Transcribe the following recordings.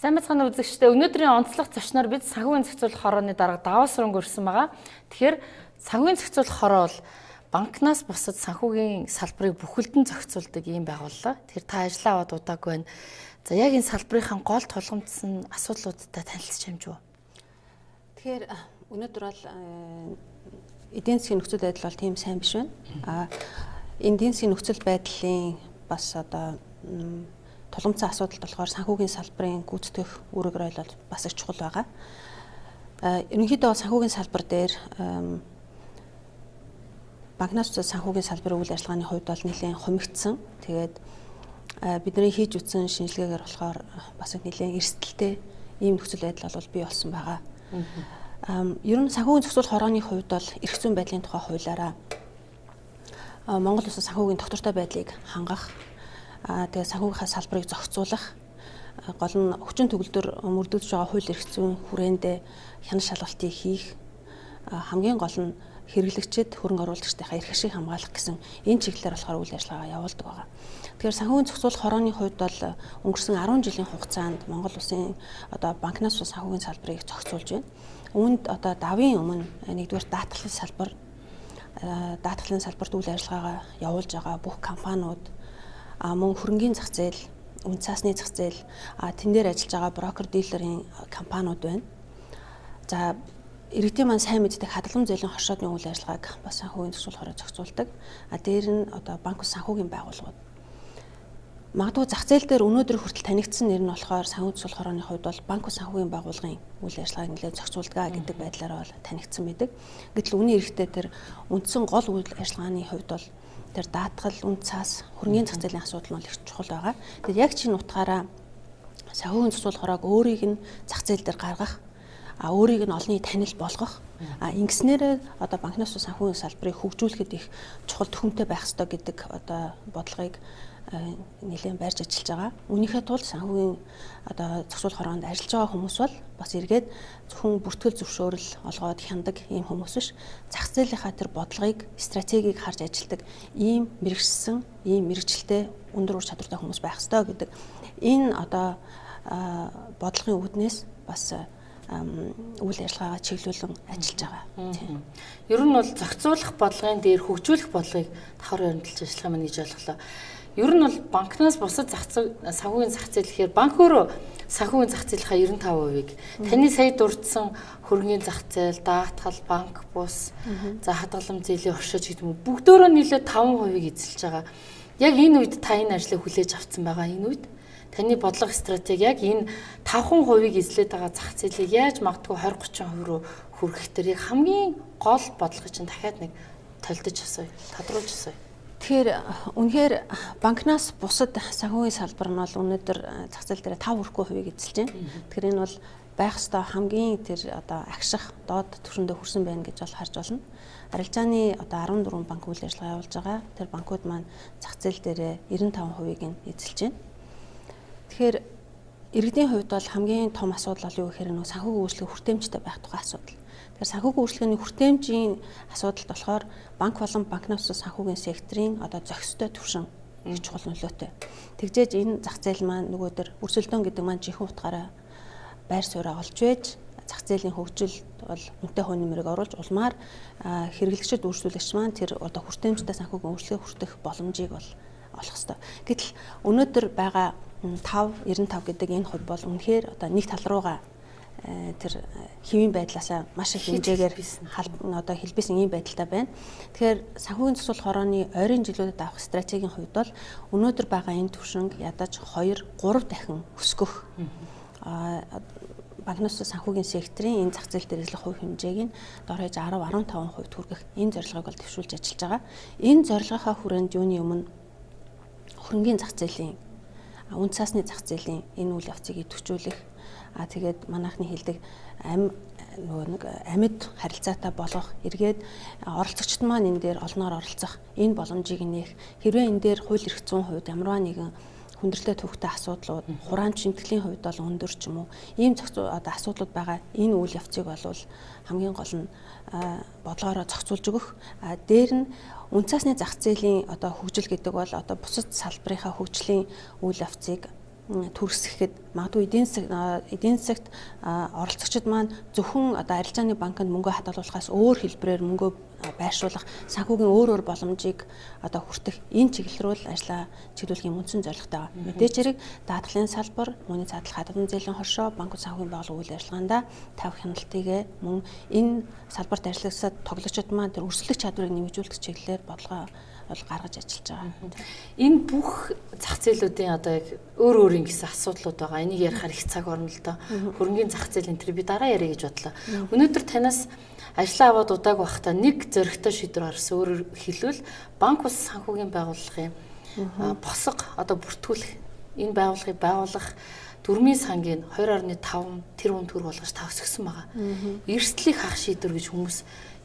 Сайн байцгаана үзэгчдээ, өнөөдрийн онцлог зочноор бид санхүүгийн зохицуулах хорооны дарга Даваасран өрсөн байгаа. Тэгэхээр санхүүгийн зохицуулах хороо бол банкнаас бусад санхүүгийн салбарыг бүхэлдэн зохицуулдаг ийм байгууллага. Тэгэхээр та ажлаа аваад удаагүй байна. За яг энэ салбарынхаа гол тулгамдсан асуудлуудтай танилцж амжив. Тэгэхээр өнөөдөр бол эдийн засгийн нөхцөл байдал бол тийм сайн биш байна. А эдийн засгийн нөхцөл байдлын бас одоо тулгамдсан асуудалд болохоор санхүүгийн салбарын гүйцэтгэх үүрэг роль бол бас их чухал байгаа. Ерөнхийдөө санхүүгийн салбар дээр банкнаас санхүүгийн салбарын үйл ажиллагааны хувьд бол нэлээд хумигдсан. Тэгээд бидний хийж үзсэн шинжилгээгээр болохоор бас их нэлээд эрсдэлтэй ийм нөхцөл байдал бол бий болсон байгаа. Ер нь санхүүгийн зохицуулах хорооны хувьд бол эрх зүйн байдлын тухай хуулиараа Монгол улсын санхүүгийн тогтвортой байдлыг хангах, тэгээ санхүүгийнхаа салбарыг зохицуулах, гол нь хүчин төгөлдөр мөрдөгдөж байгаа хууль эрх зүйн хүрээндээ хянал шалгалтыг хийх, хамгийн гол нь хэрэглэгчид, хөрөнгө оруулагчдынхаа эрх ашиг хамгаалах гэсэн энэ чиглэлээр болохоор үйл ажиллагаа явуулдаг байгаа. Тэгэхээр санхүүгийн зохицуулах хорооны хувьд бол өнгөрсөн 10 жилийн хугацаанд Монгол улсын одоо банкнаас санхүүгийн салбарыг зохицуулж байна. Үүнд одоо давын өмнө нэгдүгээр даатгалын салбар, даатгалын салбарт үйл ажиллагаагаа явуулж байгаа бүх компаниуд, мөн хөрөнгийн зах зээл, үн цаасны зах зээл, тэн дээр ажиллаж байгаа брокер дилерийн компаниуд байна. За иргэдийн маань сайн мэддэг хадгаламж зээлийн хоршоодны үйл ажиллагааг бас санхүүгийн зохицуулах хороо зохицуулдаг. Дээр нь одоо банк ус санхүүгийн байгууллагууд. Магадгүй зах зээл дээр өнөөдөр хүртэл танигдсан нэр нь болохоор санхүүгийн зохицуулах хорооны хувьд бол банк ус санхүүгийн байгууллагын үйл ажиллагааг нэлээд зохицуулдаг гэдэг байдлаар бол танигдсан байдаг. Гэтэл үүний эрэхтэй тэр үндсэн гол үйл ажиллагааны хувьд бол тэр даатгал, үн цаас, хөрөнгийн зах зээлийн асуудал нь бол их чухал байгаа. Тэгэхээр яг чинь утгаараа санхүүгийн зохицуулах хороог өөрийг нь зах зээл дээр гаргах, өөрийг нь олонний танил болгох, ингэснээрээ одоо банкнаас санхүүгийн салбарыг хөгжүүлэхэд их чухал төхөмтэй байх ёстой гэдэг одоо бодлогыг нэлээд барьж ажиллаж байгаа. Үүнийхээ тулд санхүүгийн одоо зохицуулах хороонд ажиллаж байгаа хүмүүс бол бас эргээд зөвхөн бүртгэл зөвшөөрөл олгоод хяндаг ийм хүмүүс биш. Зах зээлийнхаа тэр бодлогыг, стратегийг харж ажилладаг ийм мэрэгжсэн, ийм мэрэгчлээ өндөр ур чадвартай хүмүүс байх ёстой гэдэг энэ одоо бодлогын үүднээс бас үйл ажиллагаагаа чиглүүлэн ажиллаж байгаа. Тийм. Ер нь бол зохицуулах бодлогын дээр хөгжүүлэх бодлогыг давхар баримталж ажиллах юм гэж ойлголоо. Ер нь бол банкнаас бусад санхүүгийн зах зээл гэхээр банк өөрөө санхүүгийн зах зээлийнхаа 95%-ийг таны сая дурдсан хөрөнгийн зах зээл, даатгал, банк бус, за хадгаламж зээлийн оршиж гэдэг юм бүгдөөрөө нийлээд 5%-ийг эзэлж байгаа. Яг энэ үед та энэ ажлыг хүлээж авсан байгаа. Энэ үед таны бодлого стратеги яг энэ 5%-ийг эзлээд байгаа зах зээлийг яаж магадгүй 20-30% руу хүргэх тэр яг хамгийн гол бодлогыг чинь дахиад нэг толдож асууя, тодруулж асууя. Тэгэхээр үнэхээр банкнаас бусад санхүүгийн салбар нь бол өнөөдөр зах зээл дээр 5 хүрэхгүй хувийг эзэлж байна. Тэгэхээр энэ бол байх ёстой хамгийн тэр одоо агших доод түвшиндээ хүрсэн байна гэж бол харж байна. Арилжааны одоо 14 банк үйл ажиллагаа явуулж байгаа. Тэр банкуд маань зах зээл дээрээ 95%-ийг нь эзэлж байна. Тэгэхээр иргэдийн хувьд бол хамгийн том асуудал бол юу гэхээр нөгөө санхүүгийн үйлчлэг хүртээмжтэй байх тухай асуудал. Тэгэхээр санхүүгийн үйлчилгээний хүртээмжийн асуудалд болохоор банк болон банкнаас санхүүгийн секторын одоо зохистой түвшин их чухал нөлөөтэй. Тэгжээж энэ зах зээл маань нөгөө төр өрсөлдөөн гэдэг маань жинхэнэ утгаараа байр сууриа олж байж зах зээлийн хөгжил бол үнэтэй хувь нэмрийг оруулж улмаар хэрэглэгчид үйлчлүүлэгч маань тэр одоо хүртээмжтэй санхүүгийн үйлчилгээ хүртэх боломжийг бол олох ёстой. Гэтэл өнөөдөр байгаа 5 95 гэдэг энэ хувь бол үнэхээр одоо нэг тал руугаа тэр хэвийн байдлаасаа маш их хэмжээгээр одоо хэлбэсэн ийм байдалтай байна. Тэгэхээр санхүүгийн зохицуулах хорооны ойрын жилүүдэд авах стратегийн хувьд бол өнөөдөр байгаа энэ түвшинг ядаж 2 3 дахин өсгөх. Банкнаас санхүүгийн секторын энэ зах зээл дээр эзлэх хувь хэмжээг нь дор хаяж 10 15% хүргэх энэ зорилгыг бол дэвшүүлж ажиллаж байгаа. Энэ зорилгынхаа хүрээнд юуны өмнө хөрөнгийн зах зээлийн, үн цаасны зах зээлийн энэ үйл явцыг идэвхжүүлэх, тэгээд манайхны хэлдэг нөгөө нэг амьд харилцаатай болгох, эргээд оролцогчд маань энэ дээр олноор оролцох энэ боломжийг нээх, хэрвээ энэ дээр хууль эрх зүйн хувьд ямарваа нэгэн хүндрэлтэй төвхтэй асуудлууд, хураамж шимтгэлийн хувьд бол өндөр ч юм уу, ийм одоо асуудлууд байгаа энэ үйл явцыг бол хамгийн гол нь бодлогоороо зохицуулж өгөх. Дээр нь үн цаасны зах зээлийн одоо хөгжил гэдэг бол одоо бусад салбарынхаа хөгжлийн үйл явцыг төрсгөхэд Магадгүй эдийн засагт оролцогчид маань зөвхөн одоо арилжааны банкнд мөнгө хадгалуулахаас өөр хэлбэрээр мөнгө байршуулах санхүүгийн өөр өөр боломжийг одоо хүртэх энэ чиглэл рүү л ажлаа чиглүүлэх юм үндсэн зорилготой байгаа. Мэдээж хэрэг даатгалын салбар, мөнгөний задлах хадгалан зээлийн хоршоо, банк санхүүгийн байгууллага үйл ажиллагаанд тавих хяналтыг мөн энэ салбарт ажиллагсаад тоглогчид маань тэр өрсөлдөх чадварыг нэмэгдүүлэх чиглэлээр бодлогоо бол гаргаж ажиллаж байгаа. Энэ бүх зах зээлүүдийн одоо яг өөр өөрийн гэсэн асуудлууд байгаа. Энийг ярихаар их цаг орно л доо. Хөрөнгийн зах зээл энэ төр би дараа яриа гэж бодлоо. Өнөөдөр танаас ажлаа аваад удааг байхдаа нэг зоригтой шийдвэр гаргасан. Өөрөөр хэлбэл банк ус санхүүгийн байгууллагын босго одоо бүртгүүлэх энэ байгууллагыг байгуулах дөрмийн сангийн 2.5 тэрбум төгрөг болгож та өсгсөн байгаа. Эрсдлийг хаах шийдвэр гэж хүмүүс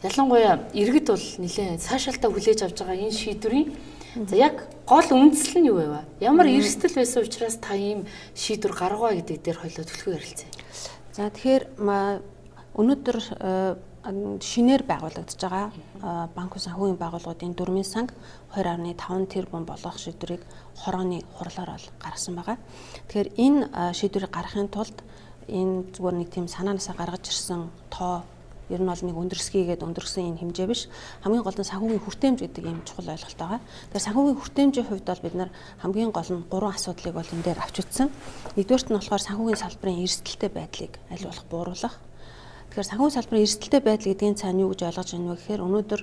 ялангуяа иргэд бол нэлээд цаашаалтаа хүлээж авч байгаа энэ шийдвэрийн за яг гол үндсэл нь юу вэ? Ямар эрсдэл байсан учраас та ийм шийдвэр гаргаваа гэдэг дээр хоёлоо түлхүү ярилцъя. За тэгэхээр өнөөдөр шинээр байгуулагдаж байгаа банк санхүүгийн байгууллагуудын дөрмийн санг 2.5 тэрбум болгох шийдвэрийг хорооны хурлаар бол гаргасан байгаа. Тэгэхээр энэ шийдвэрийг гаргахын тулд энэ зүгээр нэг тийм санаанаасаа гаргаж ирсэн тоо ер нь бол нэг өндөрсгийгээд өндөрсөн энэ хэмжээ биш. Хамгийн гол нь санхүүгийн хүртээмж гэдэг ийм чухал ойлголт байгаа. Тэгэхээр санхүүгийн хүртээмжийн хувьд бол бид нар хамгийн гол нь гурван асуудлыг бол энэ дээр авч үзсэн. Нэгдүгээрт нь болохоор санхүүгийн салбарын эрсдэлтэй байдлыг аль болох бууруулах. Тэгэхээр санхүүгийн салбарын эрсдэлтэй байдал гэдгийн цаана юу гэж ойлгож байна вэ гэхээр өнөөдөр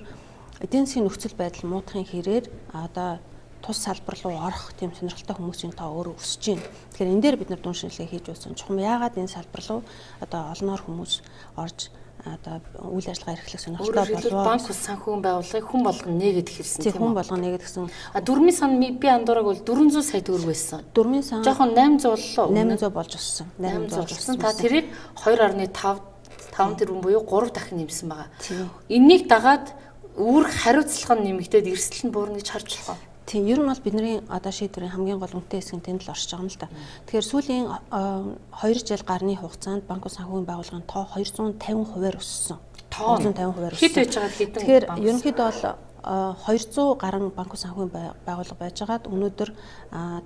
эдийн засгийн нөхцөл байдал муудахын хэрээр одоо тус салбар руу орох тийм сонирхолтой хүмүүсийн тоо өөрөө өсөж байна. Тэгэхээр энэ дээр бид нар дүн шинжилгээ хийж үзсэн. Чухам яагаад энэ салбар руу одоо олноор хүмүүс орж одоо үйл ажиллагаа эрхлэх сонирхолтой болов. Банк ус санхүүгийн байгууллагыг хүн болгон нээгээд эхэлсэн тийм үү? Хүн болгон нээгээд гэсэн. А дөрмийн сан би андуураг бол 400 сая төгрөг байсан. Дөрмийн сан жоохон 800 боллоо. 800 болж өссөн. 800 болсон. Та тэрийг 2.5 тэрбум буюу 3 дахин нэмсэн байгаа. Энийг дагаад үүрэг хариуцлага нь нэмэгдээд эрсдэл нь буурна гэж харж болох уу? Тийм, ер нь бол бидний одоо шийдвэрийн хамгийн гол үнэтэй хэсэг нь тэнд л оршиж байгаа юм л да. Тэгэхээр сүүлийн 2 жил гарны хугацаанд банк санхүүгийн байгууллагын тоо 250%-аар өссөн. 250%-аар өссөн. Хэд байж байгаа хэдэн? Тэгэхээр ерөнхийдөө бол 200 гаруй банк санхүүгийн байгууллага байжгаад өнөөдөр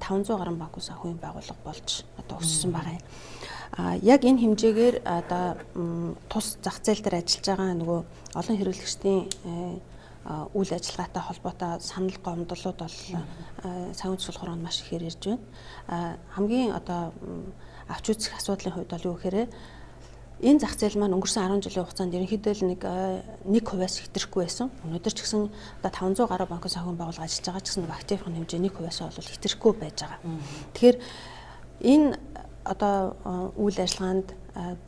500 гаруй банк санхүүгийн байгууллага болж одоо өссөн байгаа юм. Яг энэ хэмжээгээр одоо тус зах зээл дээр ажиллаж байгаа нөгөө олон хэрэглэгчдийн үйл ажиллагаатай холбоотой санал гомдлууд бол санхүү засвар хороонд маш ихээр ирж байна. Хамгийн одоо авч үзэх асуудлын хувьд бол юу гэхээр энэ зах зээл маань өнгөрсөн 10 жилийн хугацаанд ерөнхийдөө л нэг 1%-аас хэтрэхгүй байсан. Өнөөдөр ч гэсэн одоо 500 гаруй банк санхүүгийн байгууллага ажиллаж байгаа ч гэсэн активын хэмжээ 1%-аас бол хэтрэхгүй байж байгаа. Тэгэхээр энэ одоо үйл ажиллагаанд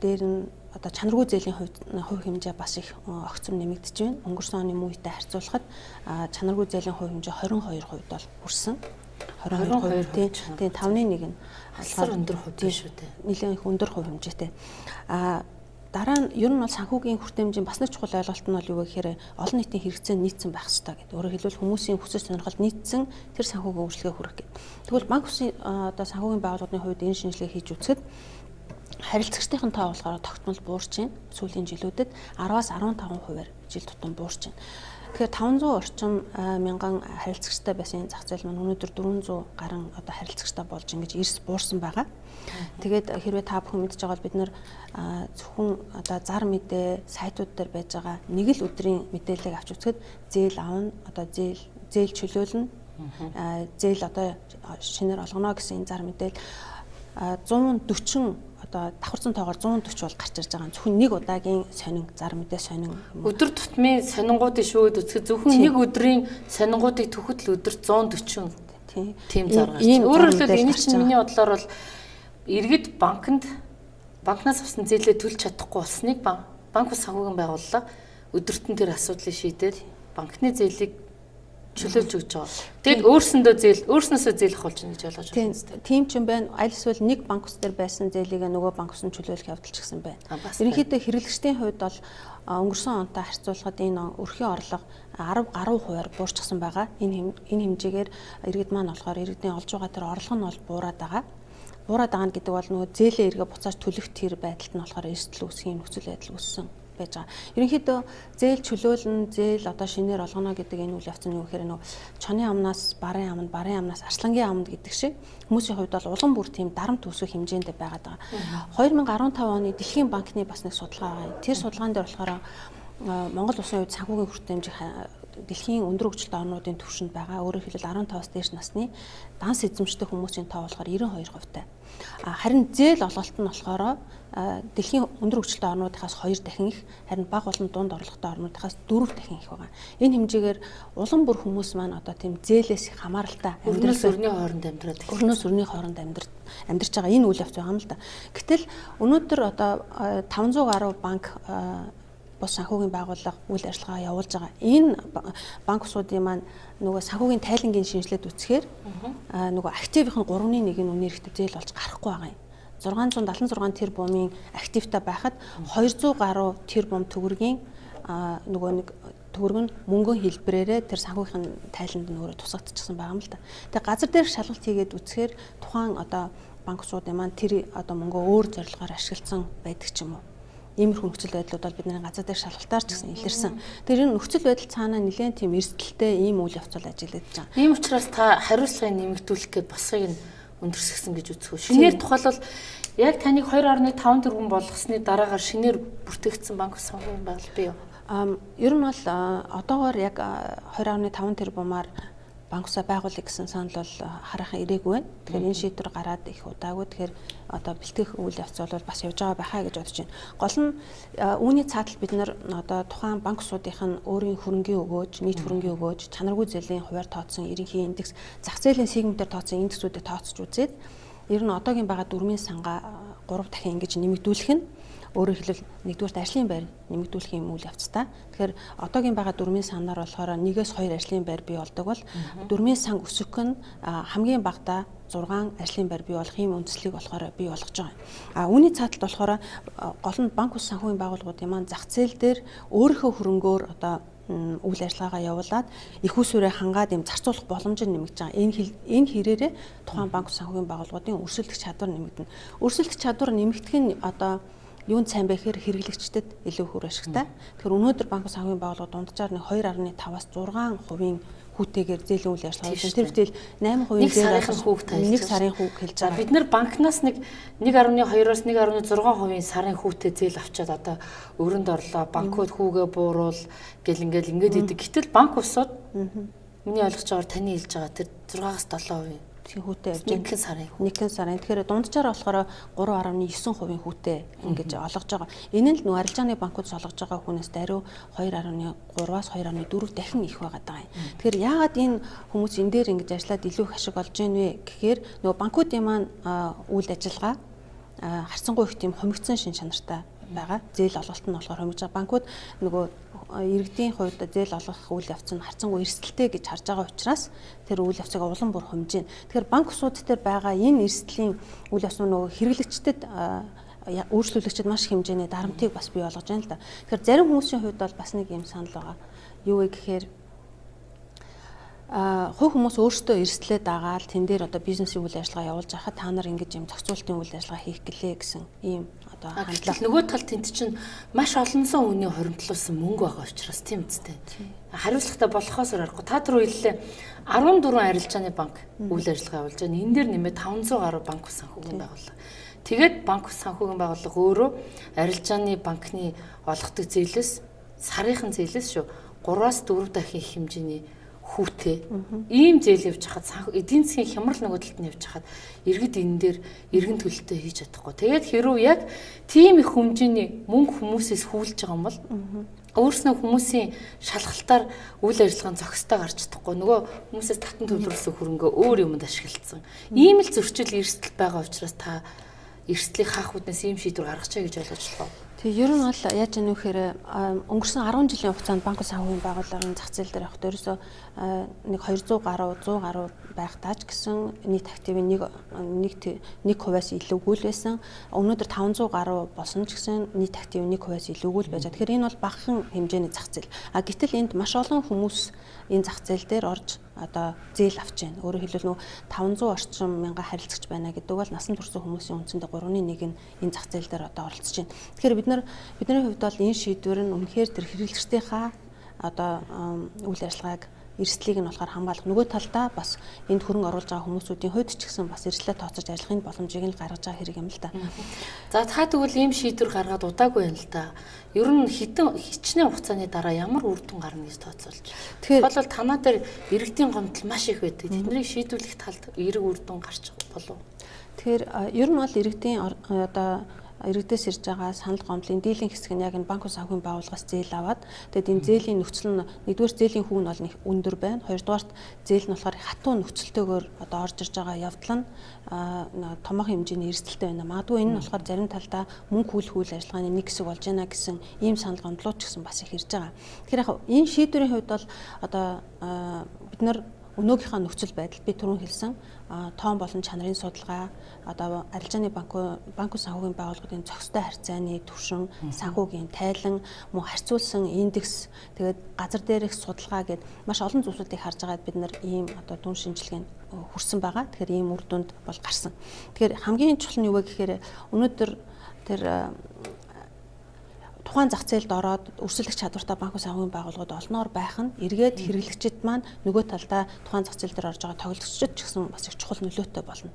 дээр нь одоо чанаргүй зээлийн хувь хэмжээ бас их огцом нэмэгдэж байна. Өнгөрсөн оны мөн үетэй харьцуулахад чанаргүй зээлийн хувь хэмжээ 22% бол хүрсэн. 22% тийм 5-ны 1 нь болохоор өндөр хувь биш үү дээ. Нэлээд их өндөр хувь хэмжээтэй. Дараа нь ер нь бол санхүүгийн хүртээмжийн бас нэг чухал ойлголт нь бол юу вэ гэхээр олон нийтийн хэрэгцээнд нийцсэн байх ёстой гэдэг. Өөрөөр хэлбэл хүмүүсийн хүсэл сонирхолд нийцсэн тэр санхүүгийн үйлчилгээ хүргэх гэдэг. Тэгвэл банк усын одоо санхүүгийн байгууллагын хувьд энэ шинжилгээ хийж үзэхэд харилцагчдын тоо болохоор тогтмол буурч байна. Сүүлийн жилүүдэд 10-аас 15%-аар жил тутам буурч байна. Тэгэхээр 500 орчим мянган харилцагчтай байсан энэ зах зээл маань өнөөдөр 400 гаруй одоо харилцагчтай болж ингэж эрс буурсан байгаа. Тэгээд хэрвээ та бүхэн мэдж байгаа бол бид нар зөвхөн одоо зар мэдээ сайтууд дээр байж байгаа нэг л өдрийн мэдээллийг авч үзэхэд зээл авна, одоо зээл чөлөөлнө, зээл одоо шинээр олгоно гэсэн энэ зар мэдээл 140 одоо давхарцсан тоогоор 140 бол гарч ирж байгаа. Зөвхөн нэг удаагийн сонин зар мэдээ сонин. Өдөр тутмын сонингуудыг шүүгээд үзэхэд зөвхөн нэг өдрийн сонингуудыг төхөд л өдөрт 140 тийм зар гарч. Өөрөөр хэлбэл энэ чинь миний бодлоор бол иргэд банкнаас авсан зээлээ төлж чадахгүй болсныг банк ус санхүүгийн байгууллага өдөрт нь тэр асуудлыг шийдээд банкны зээлийг чөлөөлж өгч байгаа. Тэгэд өөрснөөсөө зээл авах болж байна гэж ойлгож байна. Тийм ч юм байна. Аль эсвэл нэг банк ус дээр байсан зээлийг нөгөө банк ус нь чөлөөлөх явдал ч гэсэн байна. Ерөнхийдөө хэрэглэгчдийн хувьд бол өнгөрсөн онтой харьцуулахад энэ өрхийн орлого 10 гаруй хувиар буурчихсан байгаа. Энэ хэмжээгээр иргэд маань болохоор иргэдийн олж байгаа тэр орлого нь бол буураад байгаа. Буураад байгаа нь гэдэг бол нөгөө зээлээ эргээ буцааж төлөх тэр байдалд нь болохоор эрсдэл үүсэх юм нөхцөл байдал үүссэн. байж байгаа. Ерөнхийдөө зээл чөлөөлн, зээл одоо шинээр олгоно гэдэг энэ үйл явц нь юу гэхээр нөгөө чоны амнаас барын аманд, барын амнаас арслангийн аманд гэдэг шиг хүмүүсийн хувьд бол улам бүр тийм дарамт үүсгэх хэмжээнд байгаад байгаа. 2015 оны Дэлхийн банкны бас нэг судалгаа байгаа. Тэр судалгаан дээр болохоор Монгол улсын хувьд санхүүгийн хүртээмжийг дэлхийн өндөр хөгжилтэй орнуудын түвшинд байгаа. Өөрөөр хэлбэл 15-аас дээш насны данс эзэмшдэг хүмүүсийн тоо болохоор 92% тай. Харин зээл олголт нь болохоор дэлхийн өндөр хөгжилтэй орнуудынхаас 2 дахин их, харин бага болон дунд орлоготой орнуудынхаас 4 дахин их байгаа. Энэ хэмжээгээр улам бүр хүмүүс маань одоо тийм зээлээс их хамааралтай амьдрал өрний хооронд амьдраад өрнөөс өрний хооронд амьдарч байгаа энэ үйл явц байгаа юм л да. Гэтэл өнөөдөр одоо 500 гаруй банк бус санхүүгийн байгууллага үйл ажиллагаа явуулж байгаа. Энэ банк усуудын маань нөгөө санхүүгийн тайлангийн шинжилээд үзэхээр нөгөө активын 3.1 нь үнэ эрхтэй зээл болж гарахгүй байгаа юм. 676 тэрбумын активтай байхад 200 гаруй тэрбум төгрөгийн нөгөө нэг төгрөг нь мөнгөн хэлбэрээрээ тэр санхүүгийн тайланд нь өөрөө тусагдчихсан байгаа юм л да. Тэгээ газар дээрх шалгалт хийгээд үзэхээр тухайн одоо банк усуудын маань тэр одоо мөнгөө өөр зорилгоор ашигласан байдаг ч юм уу. Иймэрхүү нөхцөл байдлууд бол бидний газар дээр шалгалтаар ч гэсэн илэрсэн. Тэр энэ нөхцөл байдал цаанаа нэлээд тийм эрсдэлтэй ийм үйл явц бол ажиглагдаж байгаа. Ийм учраас та хариуцлагыг нэмэгдүүлэх гээд босхийг нь өндөрсгсөн гэж үзэх үү. Шинээр тухайлбал яг таныг 2.5 тэрбум болгосны дараагаар шинээр бүртгэгдсэн банк санхүүгийн байгууллага бий юу? Ер нь бол одоогоор яг 2.5 тэрбумаар банк усаа байгуулъя гэсэн санал бол хараахан ирээгүй байна. Тэгэхээр энэ шийдвэр гараад их удаагүй. Тэгэхээр одоо бэлтгэх үйл явц бол бас явж байгаа байхаа гэж бодож байна. Гол нь үүний цаатал бид нар одоо тухайн банк усуудынх нь өөрийн хөрөнгийн өгөөж, нийт хөрөнгийн өгөөж, чанаргүй зээлийн хувиар тооцсон ерөнхий индекс, зах зээлийн сигментээр тооцсон индексүүдийг тооцож үзээд ер нь одоогийн байгаа дөрмийн сангаа 3 дахин ингэж нэмэгдүүлэх нь өөрөөр хэлбэл нэгдүгээрт ажлын байр нэмэгдүүлэх юм үйл явцтай. Тэгэхээр одоогийн байгаа дөрмийн санаар болохоор 1-ээс 2 ажлын байр бий болдог бол дөрмийн сан өсөх нь хамгийн багадаа 6 ажлын байр бий болох ийм үндслийг болохоор бий болгож байгаа юм. А үүний цааталд болохоор гол нь банк ус санхүүгийн байгууллагуудын маань зах зээл дээр өөрийнхөө хөрөнгөөр одоо үйл ажиллагаагаа явуулаад их усүрээ хангаад юм зарцуулах боломж нь нэмэгдэж байгаа. Энэ хэрээрээ тухайн банк санхүүгийн байгууллагуудын өрсөлдөх чадвар нэмэгдэнэ. Өрсөлдөх чадвар нэмэгдэх нь одоо юунд сайн бэ гэхээр хэрэглэгчдэд илүү үр ашигтай. Тэгэхээр өнөөдөр банк санхүүгийн байгууллага дунджаар нэг 2.5-аас 6% хүүтэйгээр зээлийн үйл ажиллагаа хийж тэр бүтэл 8% зээл хүүг тайлж нэг сарын хүүг хэлж байгаа. Бид нэр банкнаас нэг 1.2-оос 1.6% сарын хүүтэй зээл авчаад одоо өрөнд орлоо. Банкуд хүүгээ бууруул гэл ингээл ингээд идэг. Гэтэл банк усууд миний ойлгож байгаагаар таны хэлж байгаа тэр 6-аас 7% хүүтэй явж байгаа. Нэгэн сарын. Нэгэн сарын. Тэгэхээр дунджаар болохоор 3.9% хүүтэй ингэж олгож байгаа. Энэ нь л нөгөө арилжааны банкуд олгож байгаа хүнээс даруй 2.3-аас 2.4 дахин их байгаад байгаа юм. Тэгэхээр яагаад энэ хүмүүс энэ дээр ингэж ажиллаад илүү их ашиг олж ийн вэ гэхээр нөгөө банкуудын маань үйл ажиллагаа харьцангуй их тийм хумигдсан шин чанартай байгаа. Зээл олголт нь болохоор хумигдж байгаа. Банкуд нөгөө иргэдийн хувьд зээл олгох үйл явц нь харьцангуй эрсдэлтэй гэж харж байгаа учраас тэр үйл явцыг улам бүр хумж байна. Тэгэхээр банк усууд дээр байгаа энэ эрсдлийн үйл явц нь нөгөө хэрэглэгчдэд үйлчлүүлэгчид маш их хэмжээний дарамтыг бас бий болгож байна л да. Тэгэхээр зарим хүмүүсийн хувьд бол бас нэг юм санал байгаа. Юу вэ гэхээр хувь хүмүүс өөрсдөө эрсдлээ дагаал тэн дээр одоо бизнесийн үйл ажиллагаа явуулж байхад та нар ингэж юм зохицуултын үйл ажиллагаа хийх гэлээ гэсэн ийм одоо хандлага. Нөгөө талд тэнд чинь маш олонсон хүний хоримтлуулсан мөнгө байгаа учраас тийм үстэй. Хариуцлагатай болохоос аргагүй. Та түр хэллээ 14 арилжааны банк үйл ажиллагаа явуулж байна. Энэ дээр нэмээд 500 гаруй банк санхүүгийн байгууллага. Тэгээд банк санхүүгийн байгууллага өөрөө арилжааны банкны олгодог зээлээс сарынхан зээлээс шүү 3-аас 4 дахин их хэмжээний хүүтэй. Ийм зээл явж хахад эдийн засгийн хямрал нөгөө талд нь явж хахад иргэд энэ дээр эргэн төлөлтөө хийж чадахгүй. Тэгээд хэрүү яг тийм их хэмжээний мөнгө хүмүүсээс хүйлж байгаа юм бол өөрснөө хүмүүсийн шалгалтаар үйл ажиллагаа нь зохистой гарч чадахгүй. Нөгөө хүмүүсээс татан төвлөрсөн хөрөнгөө өөр юмд ашигласан. Ийм л зөрчил эрсдэл байгаа учраас та эрсдлийг хаах үднээс ийм шийдвэр гаргачаа гэж ойлгож байна. Тэг ер нь бол яаж яах вэ гэхээр өнгөрсөн 10 жилийн хугацаанд банк санхүүгийн байгууллагын зах зээл дээр явахдаа ерөөсөө нэг 200 гаруй 100 гаруй байх тааж гэсэн нийт активын 1.1%-аас илүүгүй л байсан. Өнөөдөр 500 гаруй болсон ч гэсэн нийт активын 1%-аас илүүгүй л байж байгаа. Тэгэхээр энэ бол багахан хэмжээний зах зээл. А гэтэл энд маш олон хүмүүс энэ зах зээл дээр орж одоо зээл авч байна. Өөрөөр хэлбэл нөө 500 орчим мянган харилцагч байна гэдэг бол насан турш хүмүүсийн үндсэндээ 3.1 нь энэ зах зээл дээр одоо оролцож байна. Тэгэхээр бидний хувьд бол энэ шийдвэр нь үнэхээр тэр хэрэглэгчдийнхаа одоо үйл ажиллагааг эрсдлийг нь болохоор хамгаалах, нөгөө талдаа бас энд хөрөнгө оруулж байгаа хүмүүсүүдийн хувьд ч гэсэн бас эрсдлээ тооцож ажиллахын боломжийг нь гаргаж байгаа хэрэг юм л да. За та тэгвэл ийм шийдвэр гаргаад удаагүй юм л да. Ер нь хитэн хичнээн хугацааны дараа ямар үр дүн гарна гэж тооцоолж. Тэгэхээр бол танаа дээр иргэдийн гомдол маш их байдаг. Тэднийг шийдвэрлэх талд эерэг үр дүн гарч болов. Тэгэхээр ер нь бол иргэдийн одоо иргэдээс ирж байгаа санал гомдлын дийлэн хэсэг нь яг энэ банк санхүүгийн байгууллагаас зээл аваад, тэгээд энэ зээлийн нөхцөл нь нэгдүгээр зээлийн хүүн бол нэг өндөр байна. Хоёрдугаарт зээл нь болохоор хатуу нөхцөлтэйгээр одоо орж ирж байгаа явдал нь томоохон хэмжээний эрсдэлтэй байна. Магадгүй энэ нь болохоор зарим талдаа мөнгө хүлэх үйл ажиллагааны нэг хэсэг болж байна гэсэн ийм санал гомдлууд ч гэсэн бас их ирж байгаа. Тэгэхээр яг энэ шийдвэрийн хувьд бол одоо бид нар өнөөгийнхөө нөхцөл байдал би түрүүн хэлсэн тоон болон чанарын судалгаа, одоо арилжааны банк санхүүгийн байгууллагын зохистой харьцааны түвшин, санхүүгийн тайлан, мөн харьцуулсан индекс, тэгээд газар дээрх судалгаа гээд маш олон зүйлсүүдийг харж байгаад бид нар ийм одоо дүн шинжилгээнд хүрсэн байгаа. Тэгэхээр ийм үр дүнд бол гарсан. Тэгэхээр хамгийн чухал нь юу вэ гэхээр өнөөдөр тэр тухайн зах зээлд ороод өрсөлдөх чадвартай банк санхүүгийн байгууллагууд олноор байх нь эргээд хэрэглэгчид маань нөгөө талдаа тухайн зах зээл дээр орж байгаа тоглогчид ч гэсэн бас их чухал нөлөөтэй болно.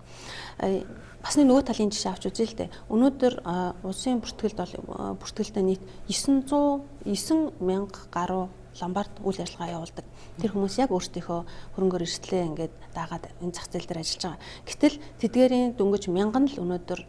Бас нэг нөгөө талын жишээ авч үзье л дээ. Өнөөдөр улсын бүртгэлд бол бүртгэлдээ нийт 909 мянга гаруй ломбард үйл ажиллагаа явуулдаг. Тэр хүмүүс яг өөрсдийнхөө хөрөнгөөр эрсдлээ ингээд дагаад энэ зах зээл дээр ажиллаж байгаа. Гэтэл тэдгээрийн дөнгөж мянган л өнөөдөр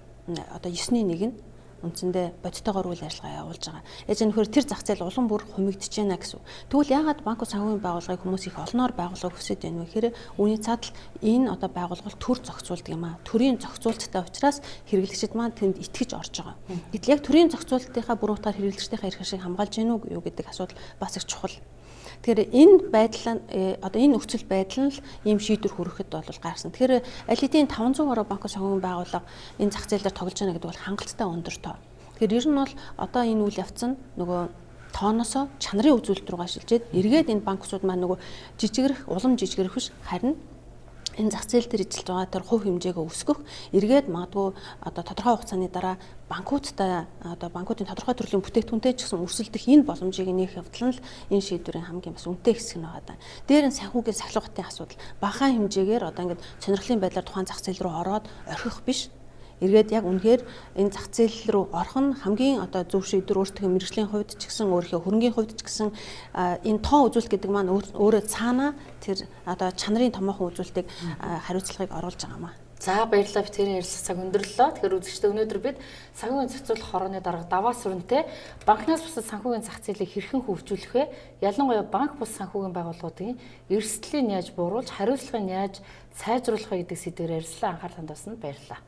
одоо 9-ний 1 нь үндсэндээ бодтойгоор үйл ажиллагаа явуулж байгаа. Яаж нөхөр тэр зах зээл улам бүр хумигдэж байна гэсэн. Тэгвэл яагаад банк санхүүгийн байгууллагыг хүмүүс их олноор байгуулахыг хүсэж байна вэ гэхээр үүний цаад л энэ одоо байгууллага төр зохицуулдаг юм аа. Төрийн зохицуулттай учраас хэрэглэгчид маань тэнд итгэж орж байгаа. Гэтэл яг төрийн зохицуултынхаа бүр утгаар хэрэглэгчдийнхаа эрх ашиг хамгаалж гэнэ үү юу гэдэг асуудал бас их чухал. Тэгэхээр энэ байдал одоо энэ нөхцөл байдал нь л ийм шийдвэр хүрэхэд бол гарсан. Тэгэхээр аль хэдийн 500 гаруй банк санхүүгийн байгууллага энэ зах зээл дээр тоглож байна гэдэг бол хангалттай өндөр тоо. Тэгэхээр ер нь бол одоо энэ үйл явц нь нөгөө тооноосоо чанарын үзүүлэлт рүүгээ шилжээд эргээд энэ банкусууд маань нөгөө жижигрэх, улам жижигрэх биш харин энэ зах зээл дээр эзэлж байгаа тэр хувь хэмжээгөө өсгөх, эргээд магадгүй одоо тодорхой хугацааны дараа банкуудтай одоо банкуудын тодорхой төрлийн бүтээгдэхүүнтэй ч гэсэн өрсөлдөх энэ боломжийг нээх явдал нь л энэ шийдвэрийн хамгийн бас үнэтэй хэсэг нь байгаа даа. Дээр нь санхүүгийн сахилгатын асуудал бахан хэмжээгээр одоо ингээд сонирхлын байдлаар тухайн зах зээл рүү ороод орхих биш. Эргээд яг үнэхээр энэ зах зээл рүү орох нь хамгийн одоо зөв шийдвэр өөртөө мэргэжлийн хувьд ч гэсэн өөрийнхөө хөрөнгийн хувьд ч гэсэн энэ тоо үзүүлэлт гэдэг маань өөрөө цаанаа тэр одоо чанарын томоохон үзүүлэлтийг хариуцлагыг оруулж байгаа юм аа. За баярлалаа, би тэрийн ярилцлага цаг өндөрлөлөө. Тэгэхээр үзэгчдээ өнөөдөр бид санхүүгийн зохицуулах хорооны дарга Даваа сүрэнтэй банкнаас бусад санхүүгийн зах зээлийг хэрхэн хөгжүүлэх вэ? Ялангуяа банк бус санхүүгийн байгууллагуудын эрсдлийг яаж бууруулж, хариуцлагыг яаж сайжруулах вэ гэдэг сэдвээр ярилцлаа. Анхаарал хандуулсанд баярлалаа.